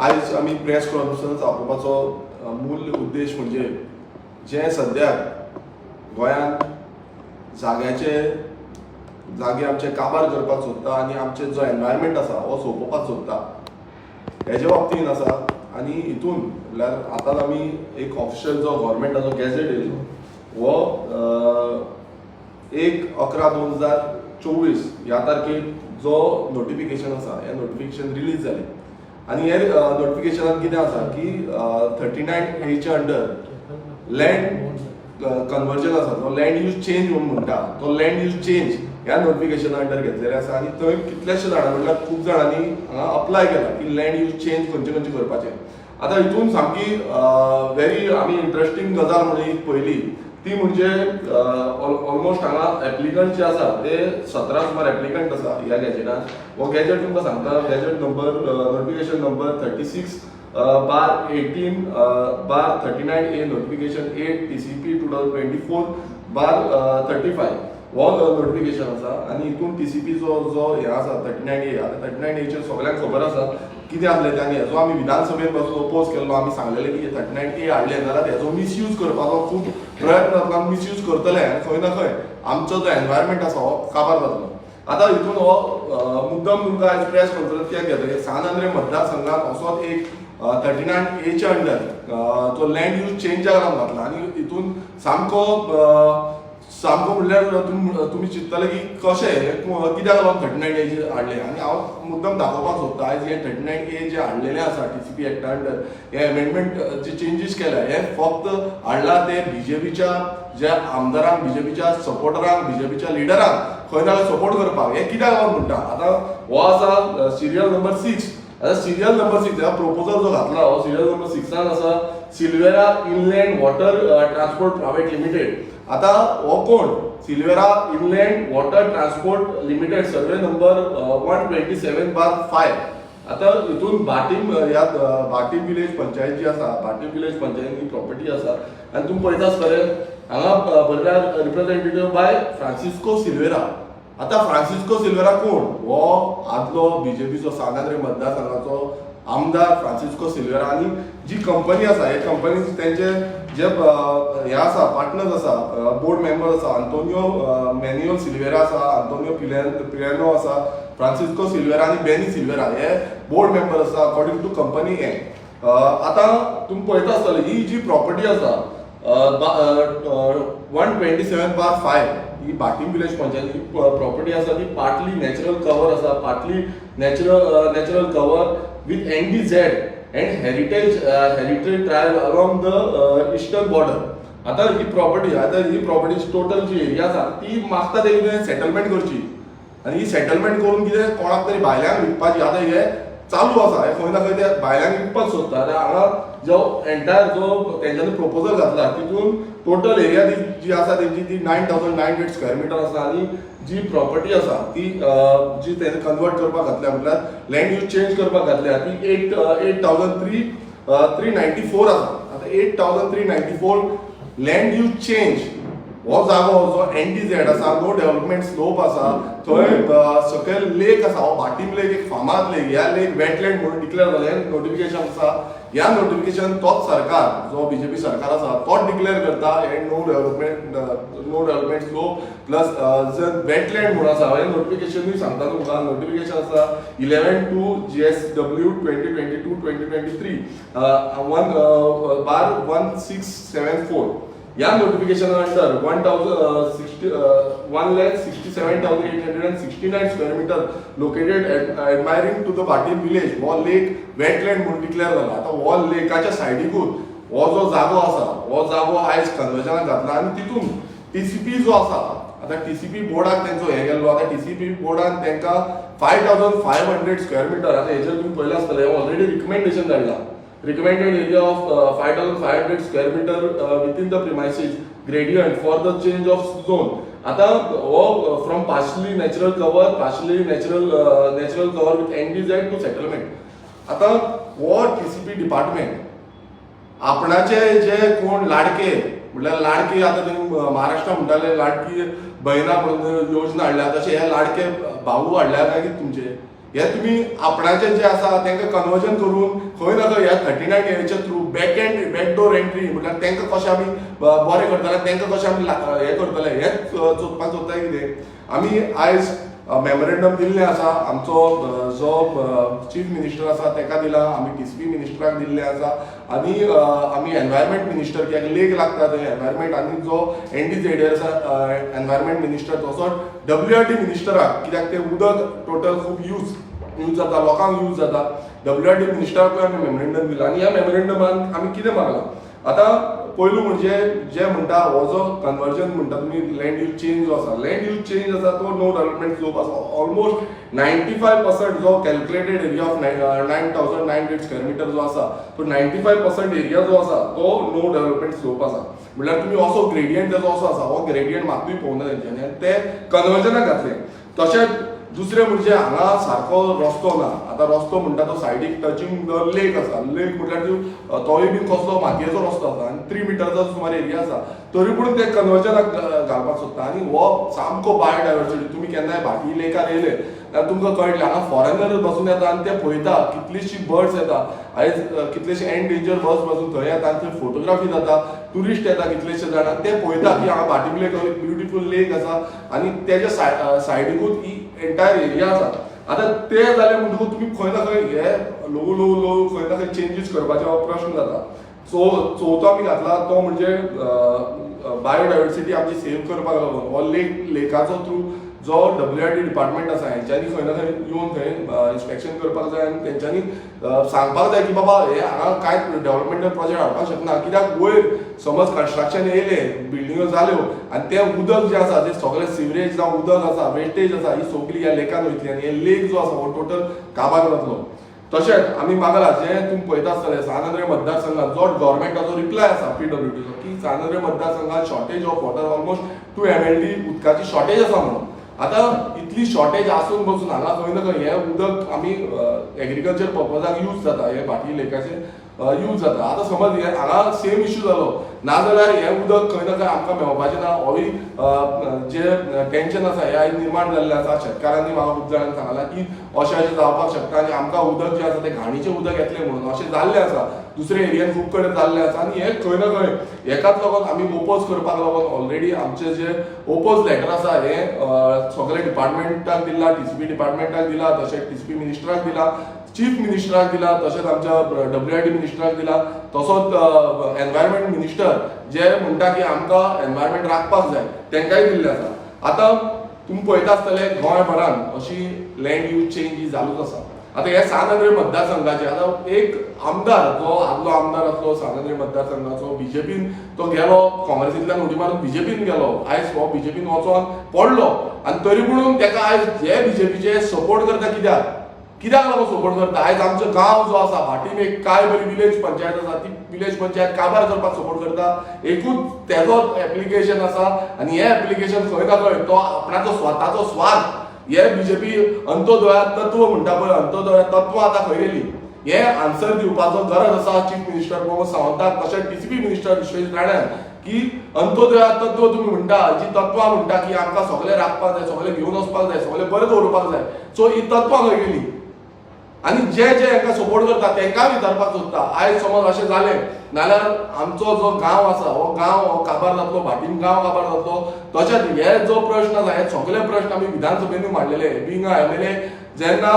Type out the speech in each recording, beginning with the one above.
आयज आमी press conference आपोवपाचो मूल उद्देश म्हणजे जे सद्याक गोंयांत जाग्याचे जागे आमचे काबार करपाक सोदता आनी आमचे जो एनवायरमेंट आसा हो सोंपोवपाक सोदता, हेजे बाबतीन आसा. आनी हितून म्हणल्यार आतांच आमी एक ऑफिशियल जो गव्हर्मेंटाचो गॅझेट येयलो, हो 1/11/2024 ह्या तारखेर जो नोटिफिकेशन आसा, हें नोटिफिकेशन रिलीज जालें. आनी हे नोटिफिकेशनात कितें आसा की 39 एच्या अंडर लँड कन्वर्जन आसा, तो लँड यूज चेंज म्हणून म्हणटा, तो लँड यूज चेंज ह्या नोटिफिकेशना अंडर घेतलेले आसा. आनी थंय कितल्याशे जाणां, म्हटल्यार खूब जाणांनी हांगा अप्लाय केला की लँड यूज चेंज खंयचे खंयचे करपाचे. आतां हितून सामकी व्हेरी आमी इंट्रस्टींग गजाल म्हणून एक पळयली, ती म्हणजे ऑलमोस्ट हांगा एप्लिकंट जे आसा ते 17 सुमार एप्लिकंट आसा ह्या गॅजेटान. हो गॅजेट तुमकां सांगता, gazette number, notification number 36/18/39A, notification 8 TCP 2024/35 हो नोटिफिकेशन आसा. आनी हितून टीसीपीचो जो हें आसा 39 ए. आतां 39 एचेर सगळ्यांक खबर आसा कितें आसलें तें. आनी हेजो आमी विधानसभेत पासून अपोज केल्लो. आमी सांगलेलें की 39 ए हाडलें जाल्यार हेजो मिसयूज करपाचो खूब प्रयत्न जातलो आनी मिसयूज करतले आनी खंय ना खंय आमचो जो एनवायरमेंट आसा हो काबार जातलो. आतां हितून हो मुद्दम तुमकां आयज प्रेस कॉन्फरन्स कित्याक घेतले? सान आंद्रे मतदारसंघात असोच एक 39 एच्या अंडर तो लँड यूज चेंजाक लागून घातला. आनी हितून सामको सामको म्हणल्यार तुमी चिंततले की कशें हें कित्याक लागून 39 ए हाडलें. आनी हांव मुद्दम दाखोवपाक सोदता, आयज हे 39 ए जे हाडलेले आसा टीसीपी एक्टा अंडर, हे अमेंडमेंट जे चेंजीस केल्या, हे फक्त हाडला ते बीजेपीच्या ज्या आमदारांक, बीजेपीच्या सपोर्टरांक, बीजेपीच्या लिडरांक खंय ना सपोर्ट करपाक. हे कित्याक लागून म्हणटा? आतां हो आसा सिरियल नंबर 6. आतां सिरियल नंबर 6 ह्या प्रपोजल जो घातला, हो सिरियल नंबर 6 आसा, Silveira inland water transport private limited. आता हो कोण? Silveira inland water transport limited, survey number 127/5. आता हितून भाटीम, ह्या भाटीम विलेज पंचायत जी आसा, भाटीम विलेज पंचायत ही प्रॉपर्टी आसा. आनी तुमी पळयता आसतले हांगा बरयल्या, रिप्रेझेंटेटिव्ह बाय फ्रांसिस्को सिल्वेरा. आता फ्रांसिस्को सिल्वेरा कोण? हो आदलो बीजेपीचो सान आंद्रे मतदारसंघाचो आमदार फ्रांसिस्को सिल्वेरा. आनी जी कंपनी आसा, हे कंपनी तेंचे जे हे आसा, पार्टनर्स आसा, बोर्ड मेंबर आसा, अंतोनियो मॅन्युअल सिल्वेरा आसा, अंतोनियो पिलेनो आसा, फ्रांसिस्को सिल्वेरा आनी बेनी सिल्वेरा हे बोर्ड मेंबर आसा अकॉर्डिंग टू कंपनी. हे आतां तुमी पळयता आसतले, ही जी प्रॉपर्टी आसा 127/5, ही भाटीम विलेज पंचायत ही प्रॉपर्टी आसा, ती पार्टली नॅचरल कवर आसा, partly natural cover with NDZ and heritage trail along the eastern border. आता ही प्रॉपर्टी टोटल जी एरिया आसा ती मागता ते कितें सेटलमेंट करची आनी ही सेटलमेंट करून कितें कोणाक तरी भायल्यांक विकपाची. आतां हे चालू आसा, हे खंय ना खंय ते भायल्यांक विकपाक सोदता. आतां हांगा जो एंटायर जो तेंच्यांनी प्रपोजल घातला, तितून टोटल एरिया ती जी आसा तेंची ती 9900 स्क्वेअर मिटर आसा. आनी जी प्रॉपर्टी आसा ती जी तेणे कन्वर्ट करपाक घातल्या, म्हटल्यार लँड यूज चेंज करपाक घातल्या, ती eight thousand three three ninety four आसा. आतां 8394 land use change हो जागो जो एनडीझेड आसा, नो डेव्हलपमेंट स्लोप आसा, थंय सकयल लेक आसा. हो भाटीम लेक एक फामाद लेक. ह्या लेक वेटलँड म्हणून डिक्लेअर जालें, नोटिफिकेशन आसा. ह्या नोटिफिकेशन तोच सरकार जो बीजेपी सरकार आसा तोच डिक्लेअर करता. हे no development slope plus जर वेटलँड म्हणून आसा, हे नोटिफिकेशनूय सांगता तुमकां. नोटिफिकेशन आसा 11/2 GSW 2022-2023 1/1674. ह्या notification under 1,67,869 square meter located admiring to the Bhatim village हो लेक वेटलँड म्हणून डिक्लेअर जाला. आतां हो लेकाच्या सायडीकूच हो जो जागो आसा, हो जागो आयज कन्वर्जनाक घातला. आनी तितून टीसीपी जो आसा, आतां टीसीपी बोर्डाक तेंचो हें गेल्लो. आतां टीसीपी बोर्डान तांकां 5500 square meter, आतां हेजेर तुमी पळयलां आसतलें, ऑलरेडी रिकमेंडेशन धाडलां, recommended area of 5500 square meter within the premises gradient for the change of zone. आता हो from partially natural cover, partially natural cover with NDZ to settlement. आता हो टीसीपी डिपार्टमेंट आपणाचे जे कोण लाडके, म्हटल्यार लाडके, आता तुमी महाराष्ट्रात म्हणटाले लाडकी बहिणा म्हणून योजना हाडल्या, तशे हे लाडके भाऊ हाडल्या काय कितें तुमचे? हे तुमी आपणाचे जे आसा तांकां कन्वर्जन करून खंय ना खंय ह्या 39 एच्या through back and back door entry, म्हटल्यार तांकां कशें आमी बरें करतले, तांकां कशें आमी हें करतले, हेंच चोदपाक सोदता. कितें आमी आयज मेमोरेंडम दिल्लें आसा, आमचो जो चीफ मिनिस्टर आसा ताका दिला, आमी टीसीपी मिनिस्टराक दिल्लें आसा आनी आमी एनवायरमेंट मिनिस्टर, कित्याक लेक लागता थंय, एनवायरमेंट आनी जो एन डी झेवियर आसा एनवायरमेंट मिनिस्टर, तसोच डब्ल्यू आर डी मिनिस्टराक, कित्याक तें उदक टोटल खूब यूज यूज जाता, लोकांक यूज जाता. डब्ल्यू आर डी मिनिस्टराकूय आमी मेमोरेंडम दिलां आनी ह्या मेमोरेंडमान आमी कितें मागलां? आतां पयलू म्हणजे जे म्हणटा हो जो कन्वर्जन म्हणटा तुमी, लँड यूज चेंज जो आसा, लँड यूज चेंज आसा, तो नो डेव्हलपमेंट स्लोप आसा. ऑलमोस्ट 95% जो calculated area of 9,900 square meter जो आसा, तो 95% एरिया जो आसा तो नो डेव्हलपमेंट स्लोप आसा. म्हणल्यार तुमी असो ग्रेडियंट तेजो असो आसा, हो ग्रेडियंट मातूय पळोवना तेंच्यांनी आनी ते कन्वर्जनाक घातले. तशेंच दुसरें म्हणजे हांगा सारको रस्तो ना. आतां रस्तो म्हणटा तो सायडीक टचिंग the lake आसा. लेक म्हटल्यार तोय बीन कसलो मातयेचो रस्तो आसा आनी 3 मिटरचो सुमार एरिया आसा, तरी पूण ते कन्वर्जनाक घालपाक सोदता. आनी हो सामको बायोडायवर्सिटी. तुमी केन्नाय भाटी लेकार येयले जाल्यार तुमकां कळटलें, हांगा फॉरेनर बसून येता आनी ते पळयता, कितलीशीं बर्ड्स येता. आयज कितलेशे एंडेंजर बर्ड्स बसून थंय येता आनी थंय फोटोग्राफी जाता. ट्युरिस्ट येता कितलेशे जाण आनी ते पळयता की हांगा भाटी लेक ब्युटिफूल लेक आसा आनी तेज्या सायडीकूच ही एंटायर एरिया आसा. आतां ते जालें म्हणटकूच तुमी खंय ना खंय हे ल्हवू ल्हवू ल्हवू खंय ना खंय चेंजीस करपाचे हो प्रश्न जाता. सो चवथो आमी घातला तो म्हणजे बायोडायवर्सिटी आमची सेव करपाक लागून हो लेकाचो थ्रू जो डब्ल्यू आर डी डिपार्टमेंट आसा, हेंच्यांनी खंय ना खंय येवन थंय इन्स्पेक्शन करपाक जाय आनी तेंच्यांनी सांगपाक जाय की बाबा, हे हांगा कांय डेव्हलपमेंटल प्रोजेक्ट हाडपाक शकना, कित्याक वयर समज कन्स्ट्रक्शन येयलें, बिल्डिंगो जाल्यो आनी तें उदक जें आसा, तें सगळें सिवरेज जावं उदक आसा, वेस्टेज आसा, ही सगळी ह्या लेकान वयतली आनी हे लेक जो आसा हो टोटल काबार जातलो. तशेंच आमी मागला, जें तुमी पळयता आसतले, सान आंद्रे मतदारसंघात जो गव्हर्मेंटाचो रिप्लाय आसा पीडब्ल्यूडीचो की सान आंद्रे मतदारसंघात shortage of water, almost 2 MLD उदकाची शॉर्टेज आसा म्हणून. आतां इतली शॉर्टेज आसून बसून हांगा खंय ना खंय हें उदक आमी एग्रीकल्चर पर्पजाक यूज जाता, हे भाटी लेकाचेर यूज जाता. आतां समज हे हांगा सेम इश्यू जालो नाजाल्यार हें उदक खंय ना खंय आमकां मेळपाचें ना. होय जे टेंशन आसा हें आयज निर्माण जाल्लें आसा. शेतकारांनी म्हाका खूब जाणांनी सांगलां की अशें अशें जावपाक शकता आनी आमकां उदक जें आसा तें घाणीचें उदक येतलें म्हणून. अशें जाल्लें आसा, दुसऱ्या एरियान खूब कडेन जाल्लें आसा आनी हें खंय ना खंय हेकाच लागून आमी ओपोज करपाक लागून ऑलरेडी आमचे जे ओपोज लेटर आसा हें सगळे डिपार्टमेंटाक दिला, टीसीपी डिपार्टमेंटाक दिला, तशेंच टीसीपी मिनिस्टराक दिला, चीफ मिनिस्टराक दिला, तशेंच आमच्या डब्ल्यू आर डी मिनिस्टराक दिला. तसोच एनवायरमेंट मिनिस्टर जे म्हणटा की आमकां एनवायरमेंट राखपाक जाय, तांकांय दिल्लें आसा. आतां तुमी पळयता आसतले, गोंयभरान अशी लँड यूज चेंज ही चालूच आसा. आतां हे सान आंद्रे मतदारसंघाचे आतां एक आमदार जो आदलो आमदार आसलो सान आंद्रे मतदारसंघाचो, बीजेपीन तो गेलो, काँग्रेसींतल्यान उडी मारून बीजेपीन गेलो. आयज हो बीजेपीन वचोन पडलो आनी तरी म्हणून ताका आयज जे बीजेपीचे सपोर्ट करता, कित्याक कित्याक लागून सपोर्ट करता? आयज आमचो गांव जो आसा भाटीम, एक काय बरी विलेज पंचायत आसा, ती विलेज पंचायत काबार करपाक सपोर्ट करता. एकूच तेजो एप्लिकेशन आसा आनी हें एप्लिकेशन खंय ना खंय तो आपणाचो स्वताचो स्वार्थ. हे बीजेपी अंत्योदया तत्व म्हणटा पळय, अंत्योदया तत्व आतां खंय गेली? हे आन्सर दिवपाचो गरज आसा चीफ मिनिस्टर प्रमोद सावंताक, तशेंच टीसीपी मिनिस्टर विश्वजीत राण्यान की अंत्योदया तत्व तुमी म्हणटा, जी तत्वां म्हणटा की आमकां सगळें राखपाक जाय, सगळें घेवन वचपाक जाय, सगळें बरें दवरपाक जाय, सो ही तत्वां खंय गेली? आनी जे जे हांकां सपोर्ट करता तांकां विचारपाक सोदता, आयज समज अशें जालें नाल्यार आमचो जो गांव आसा हो गांव हो काबार जातलो, भाटीम गांव काबार जातलो. तशेंच हे जो प्रश्न आसा, हे सगळे प्रश्न आमी विधानसभेनूय मांडलेले. बिंग एमएलए, जेन्ना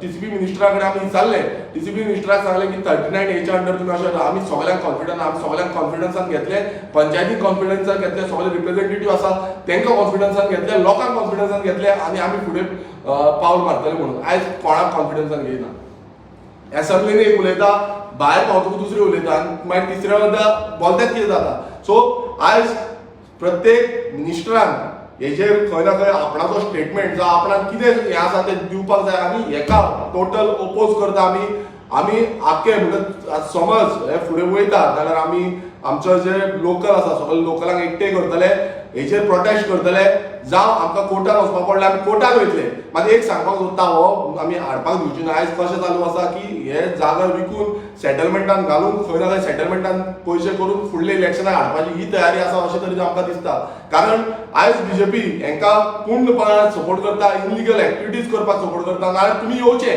टीसीपी मिनिस्टरा कडेन आमी विचारलें, टीसीपी मिनिस्टराक सांगलें की 39 एच्या अंडर तुमी अशें, आमी सगळ्यांक कॉन्फिडन्स, आमी सगळ्यांक कॉन्फिडन्सान घेतले, पंचायतीक कॉन्फिडन्सान घेतले, सगळे रिप्रेझेंटेटिव्ह आसा तांकां कॉन्फिडन्सान घेतले, लोकांक कॉन्फिडन्सान घेतले आनी आमी फुडें पावल मारतले म्हणून. आयज कोणाक कॉन्फिडन्सान घेयना. एसेंब्लीन एक उलयता, भायर पावतकूच दुसरी उलयता आनी मागीर तिसऱ्या वयता बोलतेच कितें जाता. सो आयज प्रत्येक मिनिस्टरान हेजेर खंय ना खंय आपणाचो स्टेटमेंट जावं आपणाक कितें हें आसा तें दिवपाक जाय. आनी हेका टोटल ओपोज करता आमी. आमी आख्खे म्हणटा, समज हे फुडें वयता जाल्यार आमी आमचे जे लोकल आसा सगळे लोकलांक एकटे करतले, हेचेर प्रोटेस्ट करतले. जावं आमकां कोर्टान वचपाक पडलें आमी कोर्टान वयतले. मात एक सांगपाक सोदता, हो आमी हाडपाक दिवची ना. आयज कशें चालू आसा की हे जागा विकून सेटलमेंटान घालून खंय ना खंय सेटलमेंटान पयशे करून फुडले इलेक्शनाक हाडपाची ही तयारी आसा अशें तरेन आमकां दिसता. कारण आयज बीजेपी हांकां पूर्णपणान सपोर्ट करता, इलिगल एक्टिविटीज करपाक सपोर्ट करता. नाजाल्यार तुमी येवचे,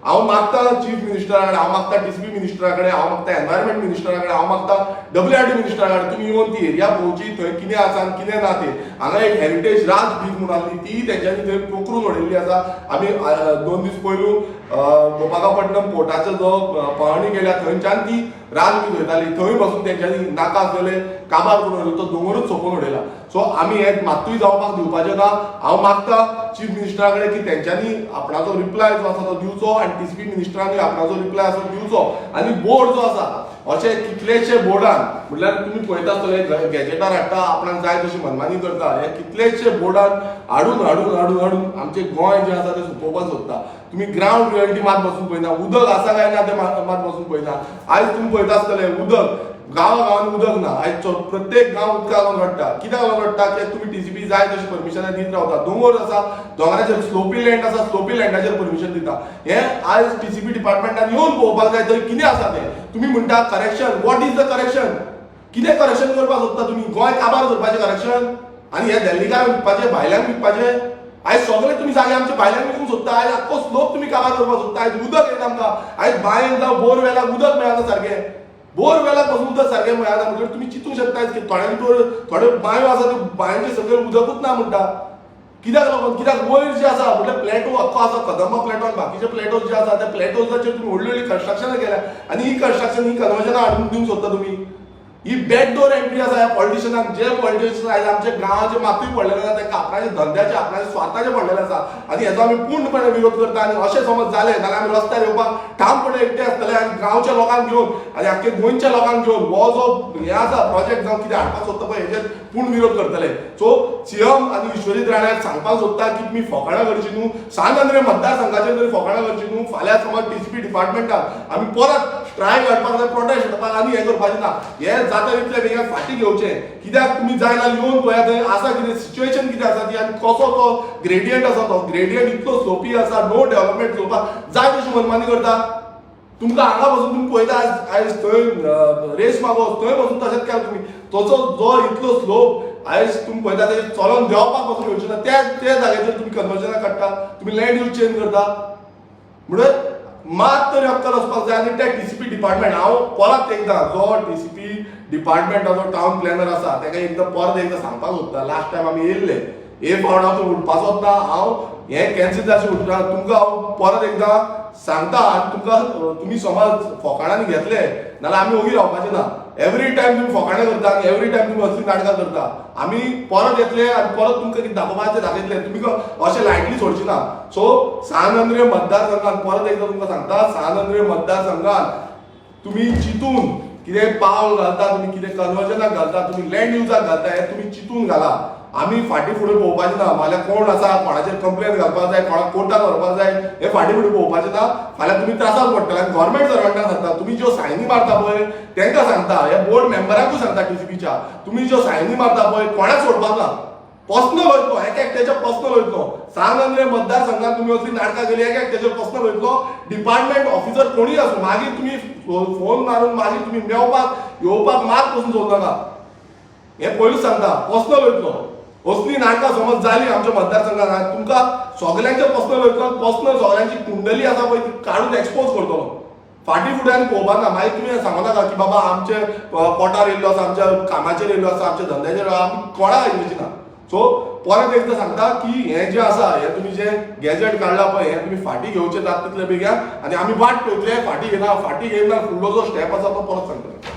हांव मागता चीफ मिनिस्टरा कडेन, हांव मागता टीसीपी मिनिस्टरा कडेन, हांव मागता एनवायरमेंट मिनिस्टरा कडेन, हांव मागता डब्ल्यूआरडी मिनिस्टरा कडेन, तुमी येवन ती एरिया पळोवची, थंय कितें आसा आनी कितें ना तें. हांगा एक हेरिटेज राज बीच म्हणून आसली, ती तेंच्यांनी थंय पोखरून उडयल्ली आसा. आमी 2 दीस पयलू गोपाकापट्टणम पोर्टाचो जो पळोवणी केल्या, थंयच्यान ती राज बीच वयताली, थंय बसून तेंच्यांनी नाका आसलेले काबार करून उडयलो, तो दोंगरूच सोंपोवन उडयला. सो आमी हे मात्तूय जावपाक दिवपाचें ना. हांव मागता चीफ मिनिस्टरा कडेन की तेंच्यांनी आपणाचो रिप्लाय जो आसा तो दिवचो आनी टीसीपी मिनिस्टरांनी आपणाचो रिप्लाय आसा तो दिवचो. आनी बोर्ड जो आसा, अशे कितलेशे बोर्डान, म्हटल्यार तुमी पळयता आसतले, गॅजेटार हाडटा, आपणाक जाय तशी मनमानी करता. हे कितलेशे बोर्डान हाडून हाडून हाडून हाडून आमचें गोंय जें आसा तें सोंपोवपाक सोदता. तुमी ग्रावंड रियलिटी मात बसून पळयना, उदक आसा काय ना तें मात बसून पळयना. आयज तुमी पळयता आसतले, उदक गांवा गांवांनी उदक ना. आयज प्रत्येक गांव उदका लागून रडटा. कित्याक लागून रडटा? की तुमी टीसीपी जाय तशी परमिशनां दीत रावता. दोंगर आसा, दोंगराचेर स्लोपी लँड आसा, स्लोपी लँडाचेर परमिशन दिता. हे आयज टीसीपी डिपार्टमेंटान येवन पळोवपाक जाय थंय कितें आसा तें. तुमी म्हणटा correction, what is the correction? कितें करेक्शन करपाक सोदता तुमी? गोंय काबार करपाचें करेक्शन आनी हे दिल्लीकारांक विकपाचें, भायल्यांक विकपाचें. आयज सगळे तुमी जागे आमचे भायल्यांक विकूंक सोदता. आयज आख्खो स्लोप तुमी काबार करपाक सोदता. आयज उदक येना आमकां. आयज बांयन जावं बोरवेलाक उदक मेळना सारकें, बोरवेलाक पासून उदक सारकें मेळना. म्हणटकीर तुमी चिंतूंक शकता की थोड्या भितर थोड्यो बांयो आसा, त्यो बांयचे सकयल उदकूच ना म्हणटा. कित्याक लागून? कित्याक वयर जे आसा, म्हटल्यार प्लॅटो आख्खो आसा, कदंबा प्लॅटो आनी बाकीचे प्लॅटोज जे आसा, त्या प्लॅटोजाचेर तुमी व्हडली व्हडली कन्स्ट्रक्शनां केल्या आनी ही कन्स्ट्रक्शन, ही कन्वर्जनां हाडून दिवंक सोदता तुमी. ही बॅकडोर एंट्री आसा ह्या पॉलिटिशनाक. जे पॉलिटिशन आयज आमच्या गांवाचे मातूय पडलेले आसा, तांकां आपणाच्या धंद्याचे, आपणाच्या स्वार्थाचे पडलेले आसा आनी हेचो आमी पूर्णपणे विरोध करता. आनी अशें समज जालें जाल्यार आमी रस्त्यार येवपाक ठामपणे एकटे आसतले आनी गांवच्या लोकांक घेवन आनी आख्खे गोंयच्या लोकांक घेवन हो जो हें आसा प्रोजेक्ट जावं कितें हाडपाक सोदता पळय, हेजेर पूर्ण विरोध करतले. सो सीएम आनी विश्वजीत राण्याक सांगपाक सोदता की तुमी फकाणां करची न्हू. सांत आंद्रे मतदारसंघाचेर तरी फकाणां करची न्हू. फाल्यां समज टीसीपी डिपार्टमेंटान आमी परत स्ट्रायक हाडपाक जाय, प्रोटेस्ट हाडपाक आनी हें करपाचें ना. हे जाता तितले बेगीन फाटीं घेवचें. कित्याक तुमी जाय जाल्यार येवन पळयात थंय आसा कितें, सिच्युएशन कितें आसा ती आनी कसो तो ग्रेडियंट आसा. तो ग्रेडियंट इतलो स्लोपी आसा, नो डेव्हलपमेंट चलोवपाक जाय तशी मनमानी करता. तुमकां हांगा बसून तुमी पळयता, आयज आयज थंय रेस मागो, थंय बसून तशेंच केलां तुमी. तसो जो इतलो स्लोप आयज तुमी पळयता, ते चलोन देंवपाक पासून येवचें ना त्या त्या जाग्याचेर तुमी कन्वर्जनां काडटा, तुमी लँड यूज चेंज करता. म्हणून मात तरी अक्कल वचपाक जाय. आनी त्या टीसीपी डिपार्टमेंट हांव परत एकदां, जो टीसीपी डिपार्टमेंटाचो टावन प्लॅनर आसा ताका एकदां परत एकदां सांगपाक सोदता. लास्ट टायम आमी येयल्ले, हे फावट हांव थंय उठपाचोच ना. हांव हें कॅन्सल जावचें उठना. तुमकां हांव परत एकदां सांगता आनी तुमकां तुमी समज फोकाणांनी घेतले नाल्यार आमी ओगी रावपाचे ना. एवरी टायम तुमी फोकाणां करता आनी एवरी टायम तुमी असली नाटकां करता. आमी परत येतले आनी परत तुमकां कितें दाखोवपाचें तें दाखयतले. तुमी अशें लायटली सोडची ना. सो सान आंद्रे मतदारसंघान परत एकदां तुमकां सांगता, सान आंद्रे मतदारसंघान तुमी चिंतून कितें पावल घालता, तुमी कितें कन्वर्जनाक घालता, तुमी लँड युजाक घालता, हें तुमी चिंतून घाला. आमी फाटीं फुडें पळोवपाचें ना. फाल्यां कोण आसा, कोणाचेर कंप्लेन घालपाक जाय, कोणाक कोर्टान व्हरपाक जाय, हें फाटीं फुडें पळोवपाचें ना. फाल्यां तुमी त्रासात पडटले. आनी गव्हर्मेंट सर्वंटांक सांगता, तुमी ज्यो सायनी मारता पळय तांकां सांगता, हे बोर्ड मेंबरांकूय सांगता टीसीपीच्या, तुमी ज्यो सायनी मारता पळय कोणाक सोडपाक ना. पर्सनल वयतलो, एक एकट्याच्या पर्सनल वयतलो. सान आंद्रे मतदारसंघात तुमी असली नाटकां केली, एक एकट्याचेर पर्सनल वयतलो. डिपार्टमेंट ऑफिसर कोणूय आसूं, मागीर तुमी फोन मारून मागीर तुमी मेवपाक येवपाक मात पसून सोदू नाका. हें पयलूच सांगता, पर्सनल वयतलो. असली नाटकां समज जाली आमच्या मतदारसंघात, तुमकां सगल्यांचे पर्सनल वयतलो. पर्सनल सगल्यांची कुंडली आसा पळय ती काडून एक्सपोज करतलो. फाटीं फुडें आनी पळोवपाक ना. मागीर तुमी सांगू नाका की बाबा आमचे पोटार येयल्लो आसा, आमच्या कामाचेर येयल्लो आसा, आमच्या धंद्याचेर, आमी कोणाक येवची ना. सो परत एकदां सांगता की हें जें आसा, हें तुमी जें गॅजेट काडलां पळय, हें तुमी फाटीं घेवचें जाता तितले बेगीन आनी आमी वाट पळयतले. फाटीं घेना, फाटीं घेयना, फुडलो जो स्टेप आसा तो परत सांगतले.